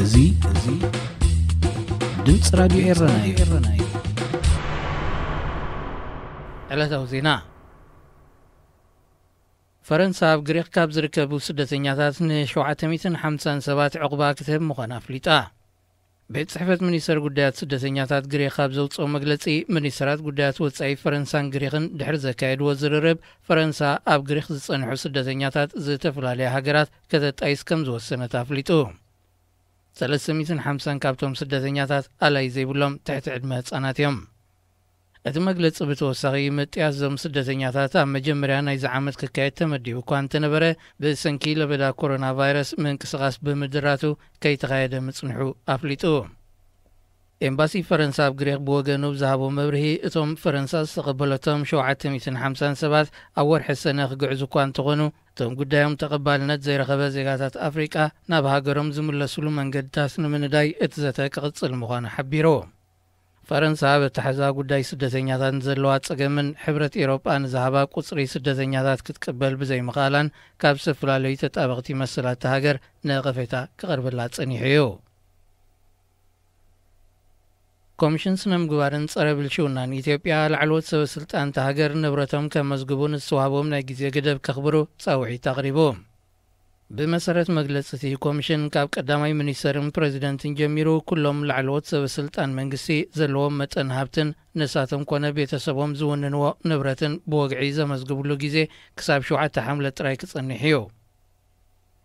እዚ እዚ ድምፂ ራዲዮ ኤረና እዩ። ዕለታዊ ዜና። ፈረንሳ ኣብ ግሪኽ ካብ ዝርከቡ ስደተኛታት ን750 ሰባት ዕቑባ ክትህብ ምዃና ኣፍሊጣ። ቤት ጽሕፈት ሚኒስተር ጉዳያት ስደተኛታት ግሪኽ ኣብ ዘውፅኦ መግለጺ፣ ሚኒስተራት ጉዳያት ወጻኢ ፈረንሳን ግሪኽን ድሕሪ ዘካየድዎ ዝርርብ፣ ፈረንሳ ኣብ ግሪኽ ዝጸንሑ ስደተኛታት ዝተፈላለያ ሃገራት ከተጣይስ ከም ዝወሰነት ኣፍሊጡ። ሰለስተ ሚእትን ሓምሳን ካብቶም ስደተኛታት ኣላይ ዘይብሎም ትሕቲ ዕድመ ህጻናት እዮም። እቲ መግለጺ ብተወሳኺ፣ ምጥያስ እዞም ስደተኛታት ኣብ መጀመርያ ናይዚ ዓመት ክካየድ ተመዲቡ እኳ እንተነበረ፣ ብሰንኪ ለበዳ ኮሮና ቫይረስ ምንቅስቓስ ብምድራቱ ከይተኻየደ ምጽንሑ ኣፍሊጡ። ኤምባሲ ፈረንሳ ኣብ ግሪኽ ብወገኑ ብዝሃቦ መብርሂ፣ እቶም ፈረንሳ ዝተቐበለቶም ሸውዓተ ሚእትን ሓምሳን ሰባት ኣብ ወርሒ ሰነ ክግዕዙ እኳ እንተኾኑ፣ እቶም ጉዳዮም ተቐባልነት ዘይረኸበ ዜጋታት ኣፍሪቃ ናብ ሃገሮም ዝምለስሉ መንገድታት ንምንዳይ እቲ ዘተ ክቕጽል ምዃኑ ሓቢሩ። ፈረንሳ ኣብ ኣተሓዛ ጉዳይ ስደተኛታት ንዘለዋ ጸገምን ሕብረት ኤውሮጳ ንዝሃባ ቁጽሪ ስደተኛታት ክትቅበል ብዘይምኽኣላን ካብ ዝተፈላለዩ ተጣበቕቲ መሰላት እታ ሃገር ነቐፌታ ክቐርበላ ጸኒሑ እዩ። ኮሚሽን ስነ ምግባርን ጸረ ብልሽውናን ኢትዮጵያ፣ ላዕለዎት ሰበ ስልጣን እታ ሃገር ንብረቶም ከመዝግቡን ዝተዋህቦም ናይ ግዜ ገደብ ከኽብሩ ጻውዒት ኣቕሪቡ። ብመሰረት መግለጺ እቲ ኮሚሽን፣ ካብ ቀዳማይ ሚኒስተርን ፕረዚደንትን ጀሚሩ፣ ኩሎም ላዕለዎት ሰበ ስልጣን መንግስቲ ዘለዎም መጠን ሃብትን ንሳቶም ኮነ ቤተሰቦም ዝውንንዎ ንብረትን ብወግዒ ዘመዝግብሉ ግዜ ክሳብ ሸውዓተ ሓምለ ጥራይ ክጸንሕ እዩ።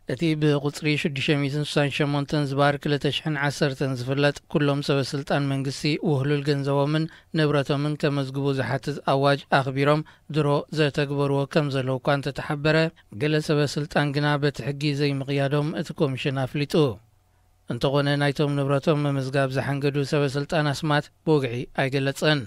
እቲ ብቁጽሪ ሽዱሽተ ሚእትን ስሳን ሸሞንተን ዝባር ክልተ ሽሕን ዓሰርተን ዝፍለጥ፣ ኩሎም ሰበ ስልጣን መንግስቲ ውህሉል ገንዘቦምን ንብረቶምን ከመዝግቡ ዝሓትት ኣዋጅ ኣኽቢሮም ድሮ ዘተግበርዎ ከም ዘለዉ እኳ እንተተሓበረ፣ ገለ ሰበ ስልጣን ግና በቲ ሕጊ ዘይምቕያዶም እቲ ኮሚሽን ኣፍሊጡ። እንተኾነ፣ ናይቶም ንብረቶም ምምዝጋብ ዝሓንገዱ ሰበ ስልጣን ኣስማት ብወግዒ ኣይገለጸን።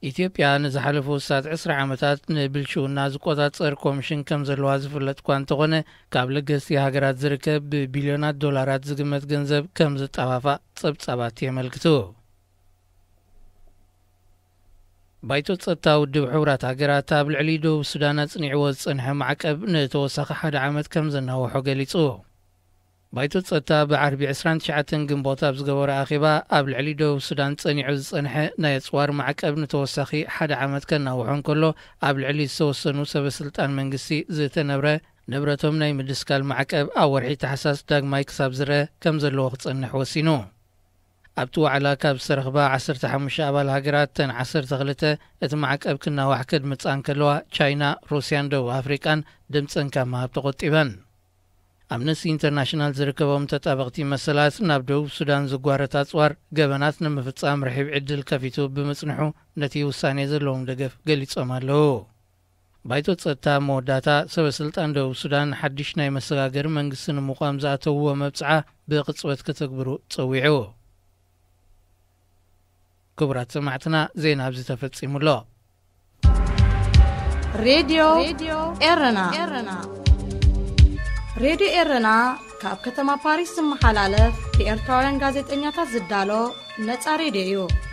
ኢትዮጵያ ንዝሓለፉ ውሳት ዕስራ ዓመታት ንብልሽውና ዝቆጻጸር ኮሚሽን ከም ዘለዋ ዝፍለጥ እኳ እንተኾነ፣ ካብ ለገስቲ ሃገራት ዝርከብ ብቢልዮናት ዶላራት ዝግመት ገንዘብ ከም ዝጠፋፋእ ጸብጻባት የመልክቱ። ባይቶ ጸጥታ ውድብ ሕቡራት ሃገራት ኣብ ልዕሊ ደቡብ ሱዳን ኣጽኒዕዎ ዝጸንሐ ማዕቀብ ንተወሳኺ ሓደ ዓመት ከም ዘናውሖ ገሊጹ። ባይቶ ጸጥታ ብዓርቢ ዕስራን ትሽዓተን ግንቦት ኣብ ዝገበሮ ኣኼባ፣ ኣብ ልዕሊ ደቡብ ሱዳን ጸኒዑ ዝጸንሐ ናይ ኣጽዋር ማዕቀብ ንተወሳኺ ሓደ ዓመት ከናውሖ እንከሎ፣ ኣብ ልዕሊ ዝተወሰኑ ሰበ ስልጣን መንግስቲ ዝተነብረ ንብረቶም ናይ ምድስካል ማዕቀብ ኣብ ወርሒ ታሕሳስ ዳግማይ ክሳብ ዝረአ ከም ዘለዎ ክጸንሕ ወሲኑ። ኣብቲ ዋዕላ ካብ ዝተረኽባ ዓሰርተ ሓሙሽተ ኣባል ሃገራት፣ እተን ዓሰርተ ክልተ እቲ ማዕቀብ ክናዋሕ ከድምጻ እንከለዋ፣ ቻይና፣ ሩስያን ደቡብ ኣፍሪቃን ድምጸን ካብ ምሃብ ተቖጢበን። ኣምነስቲ ኢንተርናሽናል ዝርከቦም ተጣበቕቲ መሰላት፣ ናብ ደቡብ ሱዳን ዝጓረት ኣጽዋር ገበናት ንምፍጻም ርሒብ ዕድል ከፊቱ ብምጽንሑ፣ ነቲ ውሳኔ ዘለዎም ደገፍ ገሊጾም ኣለዉ። ባይቶ ጸጥታ ኣብ መወዳእታ፣ ሰበ ስልጣን ደቡብ ሱዳን ሓድሽ ናይ መሰጋገሪ መንግስቲ ንምቋም ዝኣተውዎ መብጽዓ ብቕጽበት ከተግብሩ ጸዊዑ። ክቡራት ሰማዕትና፣ ዜና ኣብዚ ተፈጺሙ ኣሎ። ሬድዮ ኤረና። ሬድዮ ኤረና ካብ ከተማ ፓሪስ ዝመሓላለፍ ብኤርትራውያን ጋዜጠኛታት ዝዳሎ ነጻ ሬድዮ እዩ።